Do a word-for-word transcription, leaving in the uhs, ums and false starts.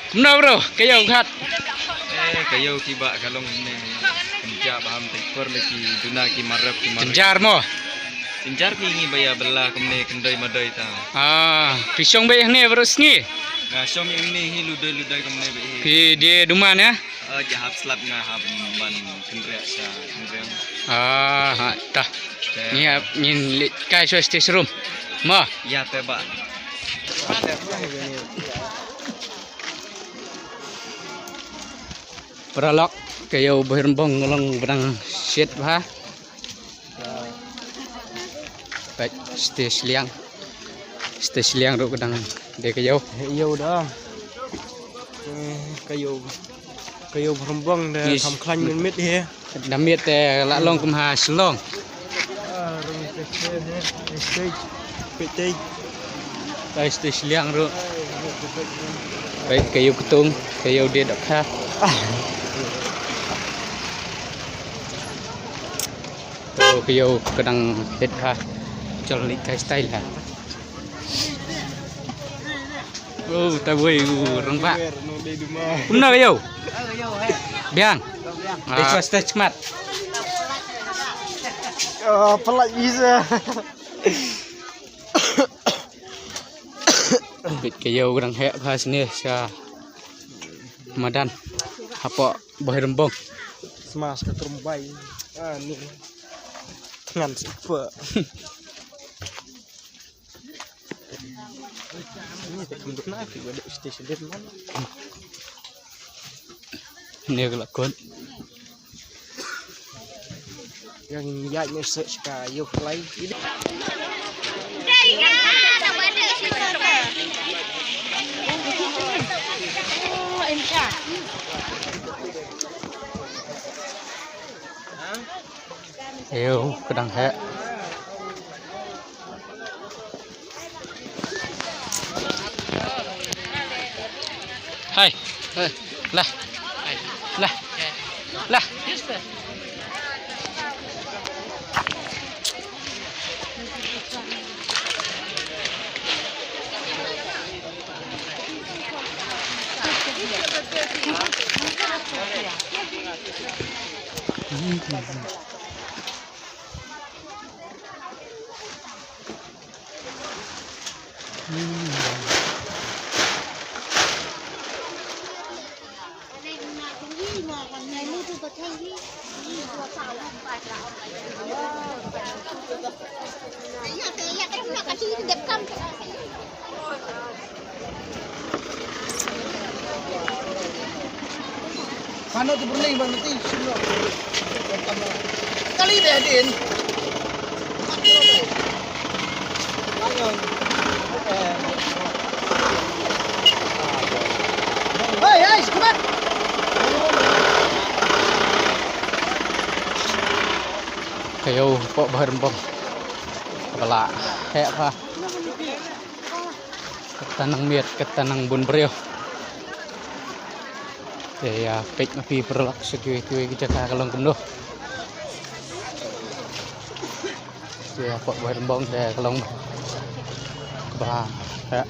Kumno bro, ka ïew khat? Eh, ka ïew ki ba ka long ne. Kumja ba ham tek por le ki duna ki marap ki marap. Jynjar mo. Jynjar ki ngi ba ïa bela kumne kyndoi madoi ta. Ah, phi shong beit hangne baroh sngi? Nga shong ïa ngi hi ludoi ludoi kumne beit hi. Phi die duman ïa? Eh, ja hap slap nga hap ban kynriah sha kynriah. Ah, ha, ta. Te. Ngi hap ngin leit kai sha stage room. Mo. Ïa te ba. Paralok, ka ïew Bhoirymbong ka long ba dang shit bha. Peit, stage liang. Stage liang ruh ka dang dei ka ïew. Ïew da. Eh, ka ïew. Ka ïew Bhoirymbong da. Yes. Kham khlaiñ mynmiet hi. Da miet te la long kum ha Shillong. Ah, rung te te he, stage, peit te. Ai, stage liang ruh. Peit ka ïew ktung, ka ïew die dohkha. To ka ïew ka dang hit ha. Jol leit kai style ha. Oh, ta wei u rangbah. Kumno ka ïew? Biang. Ah. Stage mat. Ah, pynlait visa. Bit ka ïew ka dang heh bha sne sha madan hapoh Bhoirymbong. Smash ka trumbai. Ah, ni. Ngan sepa. Ni te kum duk na ki wa duk station date man. Ni ka la kot. Yang ïaid ne search ka ïew klai. Ïew ka dang heh. Hai. Hai. Lah. Hai. Lah. Hai. Lah. Hano tu berlei bang nanti sino. Kali deh din. Hey, hey, come on. Ka ïew pok Bhoirymbong. Ka ba la heh bha. Kata nang miet, kata nang bun briew. Te ïa peit ma phi paralok sha kiwei kiwei ki jaka ka long kumno. Te ïa pok Bhoirymbong te ka long ba heh.